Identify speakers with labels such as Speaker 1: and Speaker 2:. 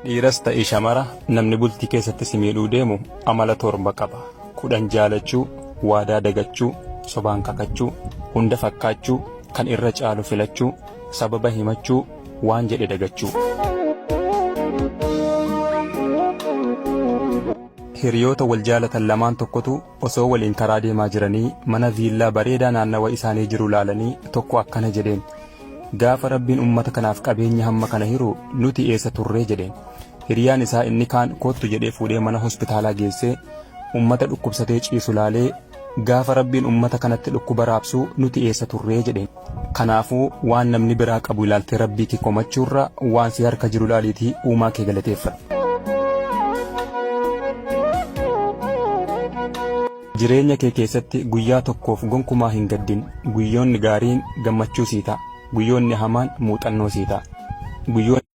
Speaker 1: Dhiiras ta'e shamara namni bultii keessatti si miidhuu deemu amala 7 qaba. 10 jaalachuu, waadaa dagachuu, sobaan kakachuu, hunda fakkaachuu, kan irra caalu filachuu, sababa himachuu, waan jedhe dagachuu. Hiriyoota wal jaalatan lamaan tokkotu osoo waliin karaa deemaa jiranii mana viillaa bareedaa naannawa isaanii jiru laalanii tokko akkana jedheen. Gaafa Rabbiin ummata kanaaf qabeenya hamma kana hiru nuti eessa turree jedheen. Hiriyaan isaa inni kaan koottu jedhee fuudhee mana hospitaalaa geessee ummata dhukkubsatee ciisu laalee gaafa Rabbiin ummata kanatti dhukkuba raabsu nuti eessa turree jedheen. Kanaafuu waan namni biraa qabu ilaaltee Rabbii kee komachuurra waan si harka jiru laaliitii uumaa kee galateeffadhu. Jireenya kee keessatti guyyaa tokkoof gonkumaa hin gaddin. Guyyoonni gaariin gammachuu sii ta'a. Guyyoonni hamaan muuxannoo sii ta'a. Guyyoonni.